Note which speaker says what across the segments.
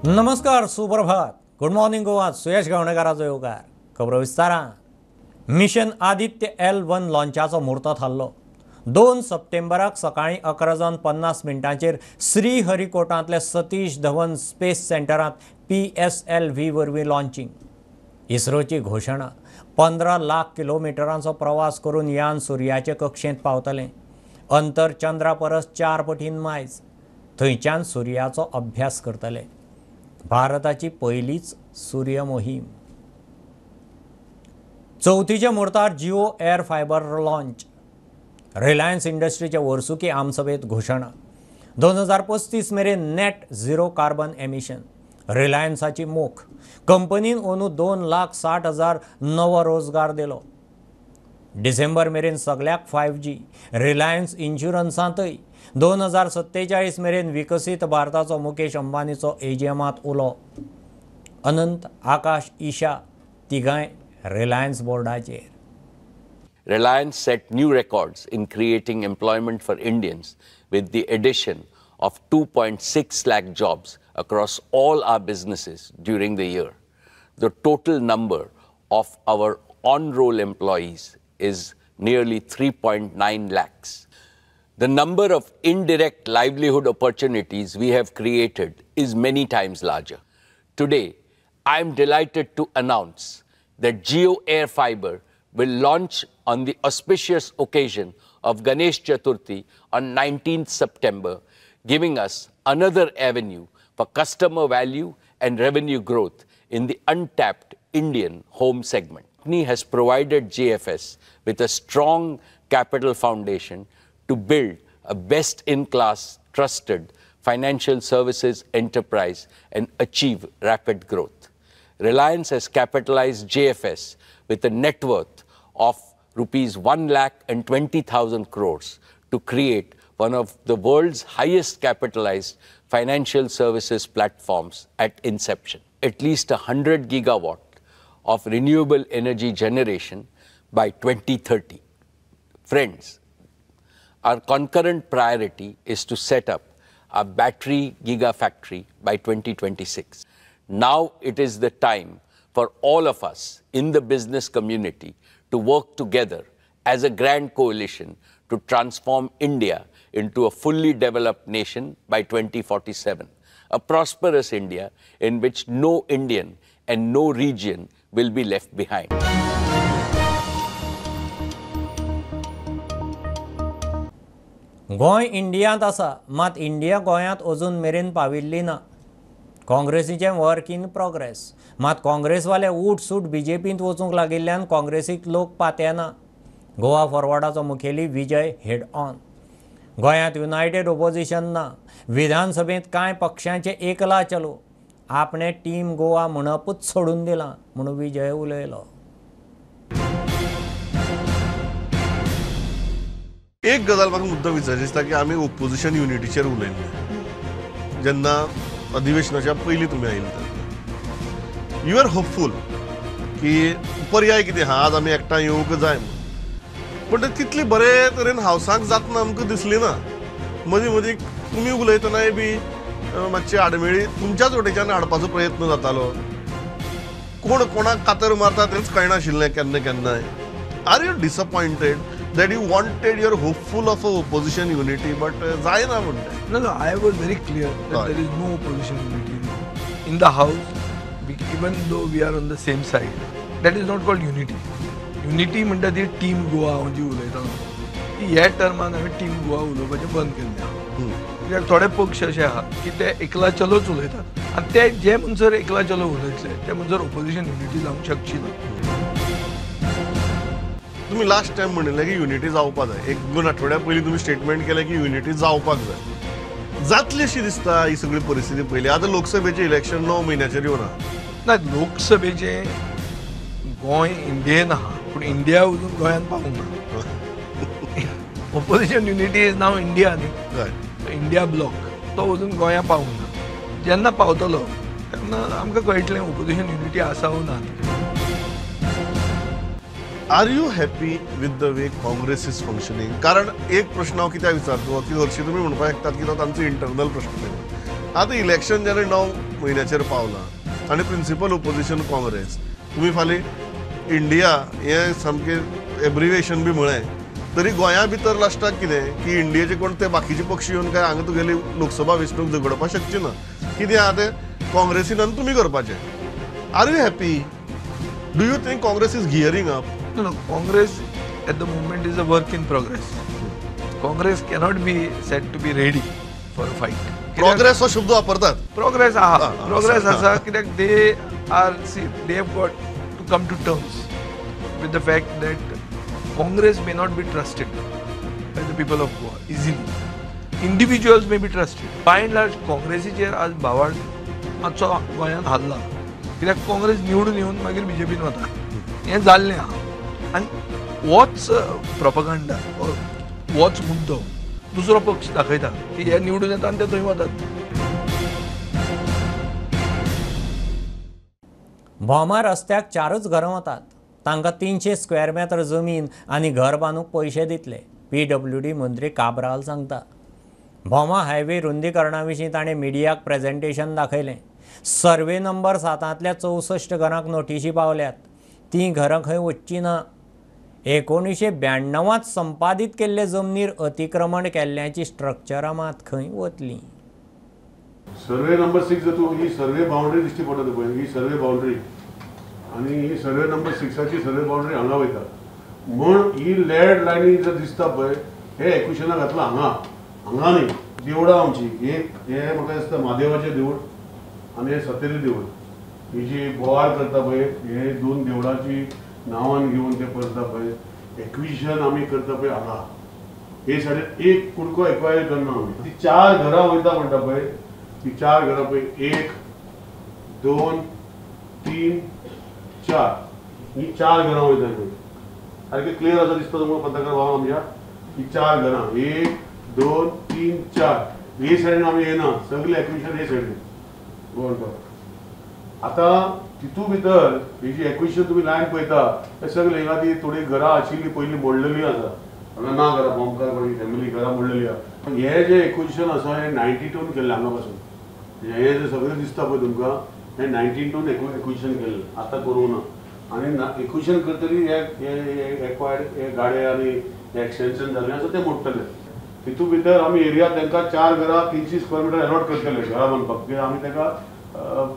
Speaker 1: नमस्कार, सुप्रभात, good morning Goa. सुयश गावणेकाराचो येवकार. खबरो विस्तारान. मिशन आदित्य L1 लॉंचाचो मुहूर्त थारलो. 2 सप्टेंबराक सकाळीं 11:50 श्रीहरिकोटांतल्या सतीश धवन स्पेस सेंटरांत PSLV वरवीं लॉंचींग. इस्रोची घोशणा. 15 लाख किलोमिटरांचो प्रवास करून यान सुर्याचे कक्षेंत पावतलें. अंतर चंद्रा परस 4 पटीन मायज. थंयच्यान सुर्याचो अभ्यास करतले. भारताची पयलीच सूर्य मोहीम. चवथीच्या मुहूर्तार Jio air fibre launch. Reliance इंडस्ट्रीचे वर्सुकी आमसभेत घोशणा. 2035 मेरेन नेट झिरो कार्बन एमिशन. रिलायन्साची मोख. कंपनीन अंदू 2,60,000 नवो रोजगार दिलो. डिसेंबर मेरेन सगळ्याक 5G. Reliance इन्शुरन्सांतय 2047 मेरेन विकसीत भारताचो मुकेश अंबानीचो एजीएमांत उलो. अनंत, आकाश, ईशा तिगांय Reliance बोर्डाचेर.
Speaker 2: Reliance set new records in creating employment for Indians with the addition of 2.6 lakh jobs across all our businesses during the year. The total number of our on-roll employees is nearly 3.9 lakhs. The number of indirect livelihood opportunities we have created is many times larger. Today, I am delighted to announce that Jio Air Fiber will launch on the auspicious occasion of Ganesh Chaturthi on 19th September, giving us another avenue for customer value and revenue growth in the untapped Indian home segment. The company has provided JFS with a strong capital foundation to build a best-in-class, trusted financial services enterprise and achieve rapid growth. Reliance has capitalized JFS with a net worth of rupees 1,20,000 crores to create one of the world's highest capitalized financial services platforms at inception. At least 100 gigawatt of renewable energy generation by 2030. Friends, our concurrent priority is to set up a battery gigafactory by 2026. Now it is the time for all of us in the business community to work together as a grand coalition to transform India into a fully developed nation by 2047, a prosperous India in which no Indian and no region will be left behind.
Speaker 1: Goa इंडियांत आसा, मात India गोंयांत अजून मेरेन पाविल्ली ना. काँग्रेसीचें work in progress, मात काँग्रेसवाले उठसूट बीजेपींत वचूंक लागिल्ल्यान काँग्रेसीक लोक पातेना. गोवा फॉरवर्डाचो मुखेली विजय हेड ऑन. गोंयांत युनायटेड ओपोजिशन ना. विधानसभेंत कांय पक्षांचे एकला चलो. आपणे टीम गोवा म्हणपूच सोडून दिलां म्हणून विजय उलयलो.
Speaker 3: एक गजाल म्हाका मुद्दो विचारची दिसता की आमी ओपोजिशन युनिटीचेर उलयल्ले जेन्ना अधिवेशनाच्या पयलीं तुमी आयिल्ले तेन्ना. You are hopeful की पर्याय कितें आहा, आज आमी एकठांय येवंक जाय म्हूण, पूण ते तितली बरे तरेन हावसाक जातना आमकां दिसली ना. मदीं मदीं तुमी उलयतनाय बी मातशी आडमेळी तुमच्याच वटेच्यान हाडपाचो प्रयत्न जातालो. कोण कोणाक कातर मारता तेंच कळनाशिल्लें केन्ना केन्नाय. Are you disappointed that you wanted your hopeful of a opposition unity, but जायना म्हणटा?
Speaker 4: No, no, I was very clear that there is no opposition unity in the house. Even though we are on the same side, that is not called unity. Unity म्हणटा ती team Goa हांव जी उलयता ती ह्या टर्मान हांवें टीम गोवा उलोवपाचें बंद केल्लें आहा. कित्याक थोडे पक्ष अशे आहा की ते एकला चलोच उलयतात आनी ते जे म्हणसर एकला चलो उलयतले ते म्हणसर ओपोजिशन युनिटी जावंक शकची ना.
Speaker 3: तुम्ही लास्ट टायम म्हणिल्लें की युनिटी जावपाक जाय. 1-2 आठवड्या पयलीं तुमी स्टेटमेंट केलें की युनिटी जावपाक जाय. जातली अशी दिसता ही सगळी परिस्थिती पयली. आतां लोकसभेचें इलेक्शन 9 म्हयन्याचेर येवना.
Speaker 4: ना, लोकसभेचें गोंय इंडियेन आहा, पूण इंडिया अजून गोंयांत पावूंक ना. Opposition unity is now India न्ही, इंडिया ब्लॉक तो अजून गोंया पावूंक ना. जेन्ना पावतलो तेन्ना आमकां कळटलें ओपोजिशन युनिटी आसा वो ना.
Speaker 3: Are you happy with the way Congress is functioning? कारण एक प्रश्न हांव कित्याक विचारता की हरशीं तुमी म्हणपाक शकतात की तो तांचो इंटरनल प्रश्न. आतां इलेक्शन जेन्ना 9 म्हयन्याचेर पावलां आनी प्रिंसिपल ओपोजिशन काँग्रेस, तुमी फाल्यां इंडिया हें सामकें एब्रिवेशन बी म्हळें तरी गोंया भितर लास्टाक कितें की इंडियेचे कोण ते बाकीचे पक्ष येवन काय हांगा तुगेली लोकसभा वेंचणूक झगडपाक शकची ना. कितें आहा तें काँग्रेसीन आनी तुमी करपाचें. Are you happy? Do you think Congress is gearing up?
Speaker 4: No, no, Congress at the moment is a work in progress. Congress cannot be said to be ready for a fight.
Speaker 3: Progress हो शब्द वापरतात. Progress
Speaker 4: आहा, progress आसा कित्याक they are, see, they have got to come to terms with the fact that Congress may not be trusted by the people of Goa easily. Individuals may be trusted. By and large, काँग्रेसीचेर आज भावार्थ मातसो गोंयांत हाल्ला कित्याक काँग्रेस निवडून येवन मागीर बीजेपीन वता, हें जाल्लें आहा. आनी होच प्रोपगंडा होच मुद्दो दुसरो पक्ष दाखयता की हे निवडून येता आनी ते थंय वतात.
Speaker 1: भोमा रस्त्याक 4च घरां वतात, तांकां 300 स्क्वेअर मेटर जमीन आनी घर बांदूंक पयशे दितले, PWD मंत्री काब्राल सांगता. भोमा हायवे रुंदीकरणा विशीं ताणें मिडियाक प्रेजेंटेशन दाखयलें. सर्वे नंबर 7 64 घरांक नोटिशी पावल्यात, तीं घरां खंय वचचीं ना. 1992 संपादीत केल्ले जमनीर अतिक्रमण केल्ल्याची स्ट्रक्चरां मात खंय वतलीं.
Speaker 5: सर्वे नंबर 6 जातून ही सर्वे बाउंड्री दिश्टी पडटा पळय, ही सर्वे बाउंड्री आनी ही सर्वे नंबर 6ची सर्वे बाउंड्री हांगा वयता म्हूण ही लेड लायनी जर दिसता पळय, हे एक्विशना घातलां हांगा, हांगा न्ही. देवळां आमची एक हे म्हाका दिसता म्हादेवाचें देवूळ आनी हे सतेरी देवूळ, ही जी बोवाळ करता पळय हे 2 देवळाची नांवान घेवन ते करता पळय एक्विशन आमी करता पळय हांगा. हे सायडीन एक कुडको एक्वायर करना आमी. ती 4 घरां वयता म्हणटा पळय, ती 4 घरां पळय 1 2 3 4 ही 4 घरां वयता पळय. सारकें क्लियर आसा दिसता तुमकां पत्रकार भाव आमच्या? ही 4 घरां 1 2 3 4 हे सायडीन आमी येना, सगळें एक्विशन हे सायडीन गोवन. आतां तितू भितर ही जी एक्विशन तुमी लायन पळयता ते सगळे हिंगा ती थोडी घरां आशिल्ली पयलीं मोडलेली आसा, हांगा ना घरां, भोमकार कोणी फॅमिली घरां मोडलेली आसा. हे जे एक्विशन आसा हे 92 केल्लें हांगा पासून, हे जे सगळें दिसता पळय तुमकां हे 92 एक्विशन केल्लें, आतां करूंक ना. आनी एक्विशन करतरी हे एक्वायर्ड हे गाडे आनी एक्सटेन्शन जाल्लें आसा तें मोडटले. तितू भितर आमी एरिया तांकां 4 घरां 300 स्क्वेअर मिटर अलॉट करतले घरां बांदपाक, कित्याक आमी तांकां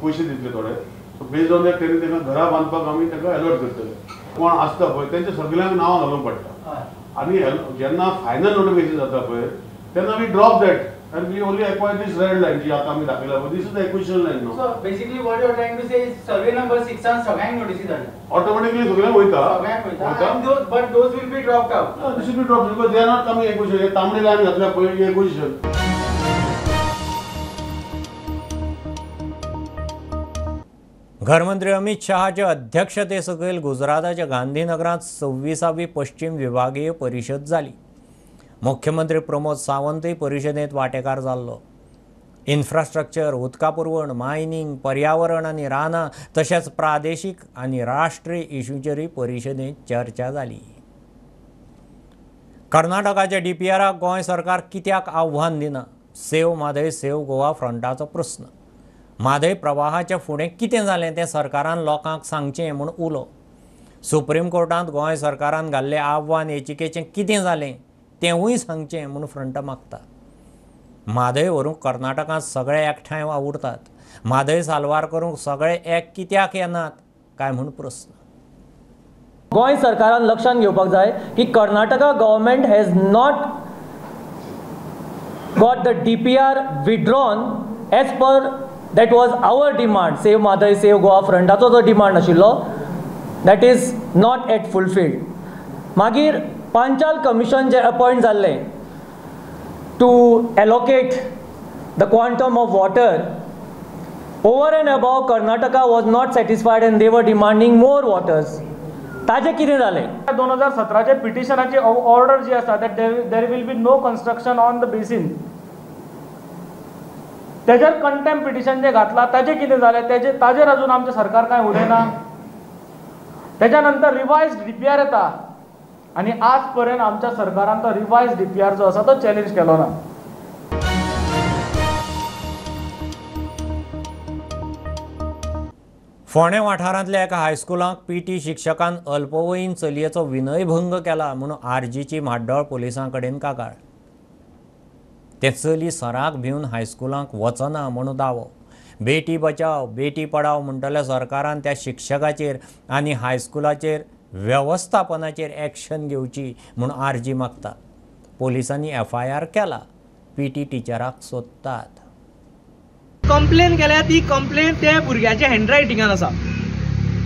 Speaker 5: पयशे दितले थोडे, सो बेज्ड ऑन that तेणी तांकां घरां बांदपाक आमी तांकां अलॉट करतले. कोण आसता पळय तेंच्या सगल्यांक नांवां घालूंक पडटा आनी जेन्ना फायनल नोटिफिकेशन जाता पळय तेन्ना we drop that and we only acquire this red line जी आतां आमी दाखयला पळय, this is the acquisition line. No,
Speaker 6: so basically what you are trying to say is survey number 6 सगळ्यांक नोटीसी धाडल्या,
Speaker 5: ऑटोमॅटिकली सगळ्यांक वयता,
Speaker 6: सगळ्यांक वयता, but those will be dropped out.
Speaker 5: This will be dropped because they are not coming acquisition. हे तांबडी line घातल्या पळय ही एक्विजिशन.
Speaker 1: घरमंत्री अमित शहाचे अध्यक्षते सकयल गुजराताच्या गांधीनगरांत 26वी पश्चिम विभागीय परिशद जाली. मुख्यमंत्री प्रमोद सावंतय परिशदेंत वांटेकार जाल्लो. इन्फ्रास्ट्रक्चर, उदका पुरवण, मायनिंग, पर्यावरण आनी रानां तशेंच प्रादेशीक आनी राष्ट्रीय इशूंचेरूय परिशदेंत चर्चा जाली. कर्नाटकाच्या DPRाक गोंय सरकार कित्याक आव्हान दिना? सेव म्हादय सेव गोवा फ्रंटाचो प्रस्न. म्हादय प्रवाहाच्या फुडें कितें जालें तें सरकारान लोकांक सांगचें म्हूण उलो. सुप्रीम कोर्टांत गोंय सरकारान घाल्लें आव्हान याचिकेचें कितें जालें तेंवूय सांगचें म्हूण फ्रंट मागता. म्हादय व्हरूंक कर्नाटकांत सगळे एकठांय वावुरतात, म्हादय साल्वार करूंक सगळे एक कित्याक येनात काय म्हूण प्रस्न.
Speaker 7: गोंय सरकारान लक्षांत घेवपाक जाय की Karnataka government has not got the DPR withdrawn as per that was our demand. Save Mhadei save Goa फ्रंटाचो जो डिमांड आशिल्लो that is not yet fulfilled. मागीर पांचाल कमिशन जे अपॉयंट जाल्लें to allocate the quantum of water over and above Karnataka was not satisfied and they were demanding more waters. ताजें कितें जालें?
Speaker 8: 2017 पिटिशनाची order जी आसा that there will be no construction on the basin, तेजेर contempt petition जे घातलां ताजें कितें जालें? ताजेर अजून आमचें सरकार कांय उलयना. तेज्या नंतर रिवायज DPR येता आनी आज पर्यंत आमच्या सरकारान तो रिवायज DPR जो आसा तो चॅलेंज केलो ना.
Speaker 1: फोंडें वाठारांतल्या एका हायस्कुलाक पीटी शिक्षकान अल्पवयीन चलयेचो विनयभंग केला म्हणून आरजीची म्हाड्डोळ पोलिसां कडेन कागाळ. तें चली सराक भिवन हायस्कुलाक वचना म्हणून दावो. बेटी बचाव बेटी पढाव म्हणटल्या सरकारान त्या शिक्षकाचेर आनी हायस्कुलाचेर वेवस्थापनाचेर एक्शन घेवची म्हूण आरजी मागता. पोलिसांनी एफआयआर केला. पीटी टिचराक सोदतात.
Speaker 9: कंप्लेन केल्या ती कंप्लेन त्या भुरग्याच्या हँडरायटिंगान आसा,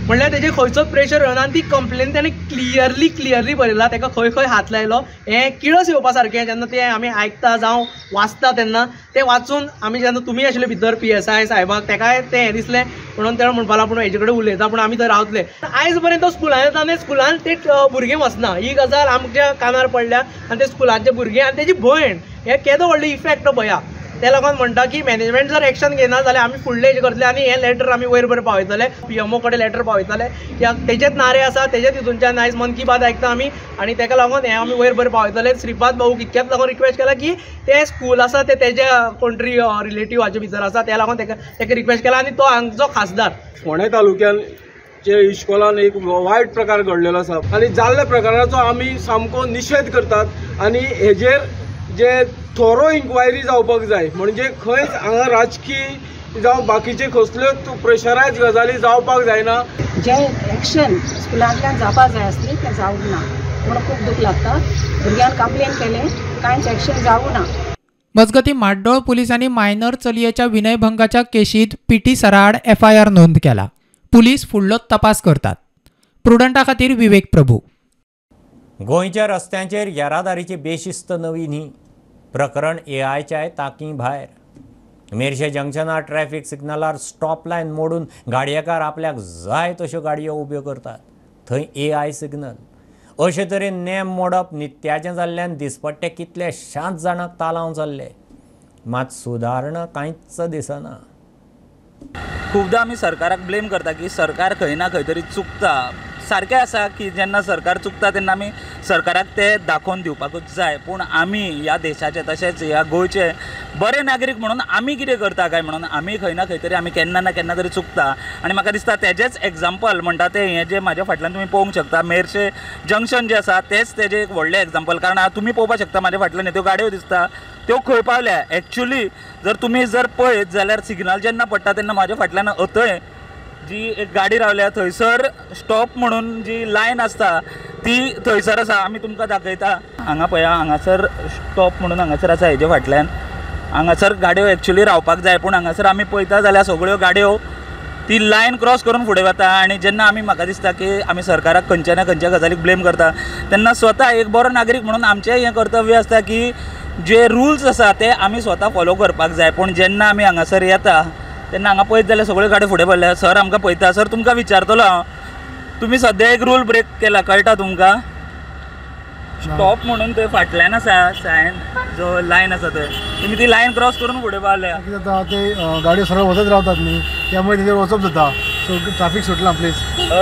Speaker 9: म्हणल्यार तेजेर खंयचोच प्रेशर येना आनी ती कंप्लेन ताणें क्लियरली क्लियरली बरयला. ताका खंय खंय हात लायलो हें किळस येवपा सारकें. जेन्ना तें आमी आयकता जावं वाचता तेन्ना तें वाचून आमी जेन्ना तुमी आशिल्ले भितर PSI साहेबाक तेकाय तें हें दिसलें म्हणून तेणें म्हणपा लागलो पूण हेजे कडेन उलयता पूण आमी थंय रावतले. आयज पर्यंत तो स्कुलान येता आनी स्कुलान ते भुरगीं वचना ही गजाल आमच्या कानार पडल्या. आनी ते स्कुलाचे भुरगे आनी तेजी भयण हे केदो व्हडलो इफेक्ट पळया. ते लागून म्हणटा की मॅनेजमेंट जर एक्शन घेना जाल्यार आमी फुडलें हेजें करतले आनी हें लेटर आमी वयर बरें पावयतले, PMO कडेन लेटर पावयतले की तेजेच नारे आसा, तेजेच हितूनच्यान आयज मन की बात आयकता आमी आनी तेका लागून हें आमी वयर बरें पावयतले. श्रीपाद भाऊ इतक्याच लागून रिक्वेस्ट केला की तें स्कूल आसा तें तेज्या कोण तरी रिलेटिव्हाच्या भितर आसा, त्या लागून तेका रिक्वेस्ट केला. आनी तो हांगचो खासदार.
Speaker 10: फोंडें तालुक्यान जे इश्कोलान एक वायट प्रकार घडलेलो आसा आनी जाल्ल्या प्रकाराचो आमी सामको निशेध करतात आनी हेजेर जे थोरो इन्क्वायरी जावपाक जाय, म्हणजे खंयच हांगा राजकी जावं बाकीचे कसल्योच प्रेशरायज गजाली जावपाक जायना.
Speaker 11: जे एक्शन स्कुलांतल्यान जावपाक जाय आसली तें जावंक ना म्हणून खूब दूख लागता. भुरग्यान कंप्लेन केलें, कांयच एक्शन जावूं ना.
Speaker 12: मजगतीं म्हाड्डोळ पुलिसांनी मायनर चलयेच्या विनयभंगाच्या केशींत पीटी सराआड एफआयआर नोंद केला. पुलीस फुडलो तपास करतात. प्रुडंटा खातीर विवेक प्रभू.
Speaker 1: गोंयच्या रस्त्यांचेर येरादारीची बेशिस्त नवी न्ही. प्रकरण एआयच्या ताकी भायर. मेरशे जंक्शनार ट्रॅफिक सिग्नलार स्टॉप लायन मोडून गाडयेकार आपल्याक जाय तश्यो गाडयो उब्यो करतात. थंय एआय सिग्नल. अशे तरेन नेम मोडप नित्याचें जाल्ल्यान दिसपट्टे कितल्याशाच जाणांक तालांव जाल्ले. मात सुदारणा कांयच दिसना.
Speaker 13: खुबदां आमी सरकाराक ब्लेम करता की सरकार खंय ना खंय तरी चुकता. सारकें आसा की जेन्ना सरकार चुकता तेन्ना आमी सरकाराक तें दाखोवन दिवपाकूच जाय, पूण आमी ह्या देशाचे तशेंच ह्या गोंयचे बरे नागरीक म्हणून आमी कितें करता काय म्हणून आमी खंय ना खंय तरी आमी केन्ना ना केन्ना तरी चुकता. आनी म्हाका दिसता तेजेंच एग्जाम्पल म्हणटा तें हें जें म्हाज्या फाटल्यान तुमी पळोवंक शकता मेरशे जंक्शन जें आसा तेंच तेजें एक व्हडलें एग्जाम्पल. कारण तुमी पळोवपाक शकता म्हाज्या फाटल्यान त्यो गाडयो दिसता त्यो खंय पावल्या. एक्चुली जर तुमी जर पळयत जाल्यार सिग्नल जेन्ना पडटा तेन्ना म्हाज्या फाटल्यान अथंय जी एक गाडी रावल्या थंयसर स्टॉप म्हणून जी लायन आसता ती थंयसर आसा. आमी तुमकां दाखयता हांगा पळया, हांगासर स्टॉप म्हणून हांगासर आसा. हेजे फाटल्यान हांगासर गाडयो एक्चुली रावपाक जाय, पूण हांगासर आमी पळयता जाल्यार सगळ्यो गाडयो ती लायन क्रॉस करून फुडें वता. आनी जेन्ना आमी म्हाका दिसता की आमी सरकाराक खंयच्या ना खंयच्या गजालीक ब्लेम करता तेन्ना स्वता एक बरो नागरीक म्हणून आमचें हें कर्तव्य आसता की जे रुल्स आसा ते आमी स्वता फॉलो करपाक जाय. पूण जेन्ना आमी हांगासर येता तेन्ना हांगा पळयत जाल्यार सगळ्यो गाडयो फुडें पडल्या. सर आमकां पळयता, सर तुमकां विचारतलो हांव, तुमी सद्या एक रूल ब्रेक केला कळटा तुमकां? स्टॉप म्हणून थंय फाटल्यान आसा सायन जो लायन आसा थंय तुमी ती लायन क्रॉस करून फुडें पावल्या.
Speaker 14: कितें जाता ते गाडयो सरळ वचत रावतात न्ही, त्यामुळे तेजेर वचप जाता. सो ट्राफीक सुटला प्लीज.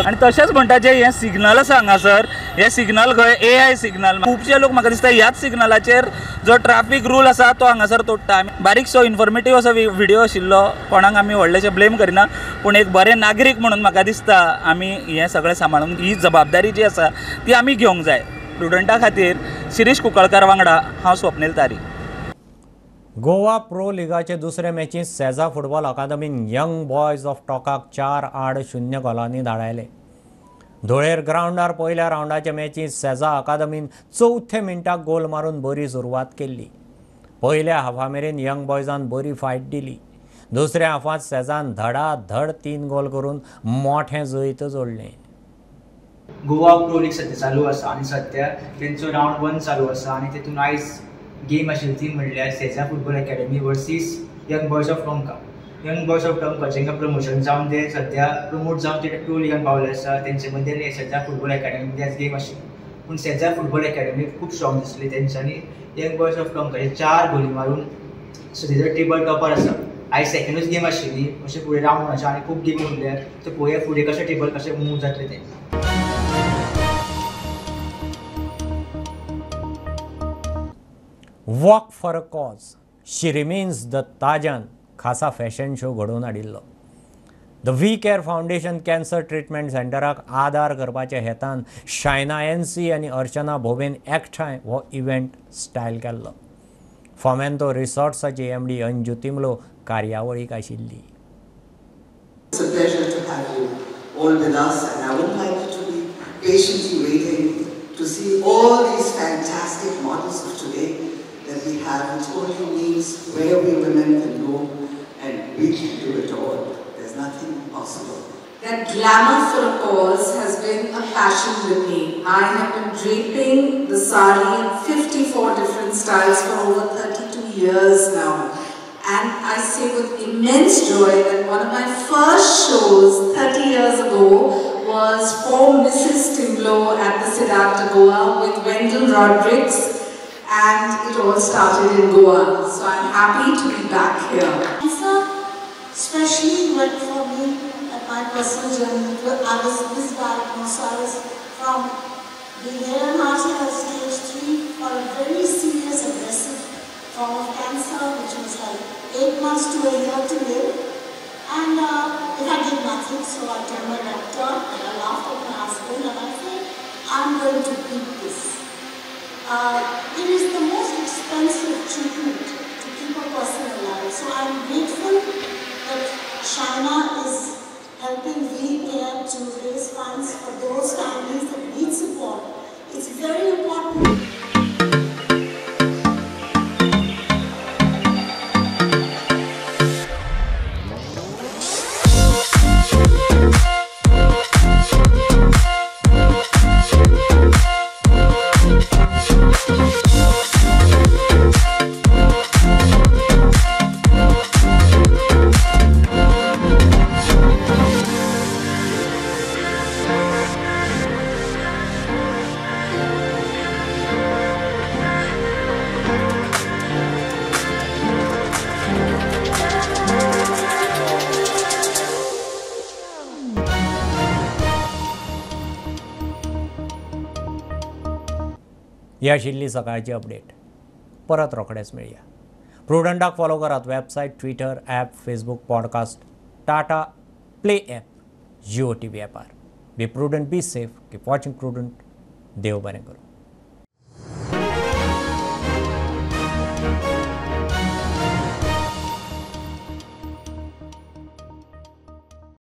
Speaker 13: आनी तशेंच म्हणटा जे हें सिग्नल आसा हांगासर, हें सिग्नल खंय एआय सिग्नल. खुबशे लोक म्हाका दिसता ह्याच सिग्नलाचेर जो ट्राफीक रूल आसा तो हांगासर तोडटा. बारीकसो इन्फॉर्मेटीव असो व्हिडियो आशिल्लो, कोणाक आमी व्हडलेशें ब्लेम करिना, पूण एक बरे नागरीक म्हणून म्हाका दिसता आमी हें सगळें सांबाळून ही जबाबदारी जी आसा ती आमी घेवंक जाय. प्रुडंटा खातीर शिरीष कुंकळकार वांगडा हांव स्वप्नील तारी.
Speaker 1: गोवा प्रो लिगाचे दुसरे मॅचींत सेजा फुटबॉल अकादमीन यंग बॉयज ऑफ टॉकाक 4-0 गोलांनी धाडायले. धुळेर ग्रावंडार पयल्या रावंडाचे मॅचींत सेजा अकादमीन चवथ्या मिनटाक गोल मारून बरी सुरवात केल्ली. पयल्या हाफा मेरेन यंग बॉयजान बरी फायट दिली. दुसऱ्या हाफांत सेजान धडाधड 3 गोल करून मोठें जैत जोडलें.
Speaker 15: गोवा प्रो लीग सद्या चालू आसा आनी सद्या तेंचो रावंड 1 चालू आसा आनी तेतून आयज गेम आशिल्ली ती म्हणल्यार Seza football academy versus young boys of Tonka. Young boys of Tonka जेंकां प्रमोशन जावन ते सद्या प्रमोट जावन ते प्रो लिगान पावले आसा तेंचे मदीं आनी सेजा फुटबॉल अकॅडमी मदीं आयज गेम आशिल्ली. पूण सेजा फुटबॉल अकॅडमी खूब स्ट्रॉंग दिसली. तेंच्यांनी यंग बॉयज ऑफ टोंकाचे 4 गोली मारून सद्या टेबल टॉपर आसा. आयज सेकंडूच गेम आशिल्ली, अशें फुडें रावंड आसा आनी खूब गेमी उरल्या, सो पळोवया फुडें कशें टेबल कशें मूव जातलें तें.
Speaker 1: Walk for a cause, she remains the ताजान खासा फॅशन शो घडोवन हाडिल्लो. The We Care Foundation cancer treatment सेंटराक आदार करपाच्या हेतान शायना एनसी आनी अर्चना भोबेन एकठांय हो इव्हेंट स्टायल केल्लो. फोमेंतो रिसॉर्ट्साची एमडी अंजू तिमलो कार्यावळीक आशिल्ली.
Speaker 16: It's a pleasure to have you all with us, and I would like you to be patiently waiting to see all these fantastic models of today that we have, which only means where we women can go and we can do it all. There's nothing impossible.
Speaker 17: That glamour for a cause has been a passion with me. I have been draping the sari in 54 different styles for over 32 years now. And I say with immense joy that one of my first shows 30 years ago was for Mrs. Timblo at the Siddhartha Goa with Wendell Rodrigues, and it all started in Goa. So I'm happy to be back here.
Speaker 18: Cancer, especially went for me at my personal journey, I was misdiagnosed. So I was from being hale and hearty at stage 3 for a very serious aggressive form of cancer, which was like 8 months to a year to live. And if I did nothing, so I told my doctor, and I laughed at my husband, and I said, I'm going to beat this. It is the most expensive treatment to keep a person alive. So I'm grateful that Shaina is helping We Care to raise funds for those families that need support. It's very important.
Speaker 1: ही आशिल्ली सकाळची update. परत रोखडेच मेळया. प्रुडंटाक follow करात website, Twitter, app, Facebook, podcast, Tata Play app, Jio TV ॲपार. Be prudent, be safe, keep watching Prudent. देव बरें करूं.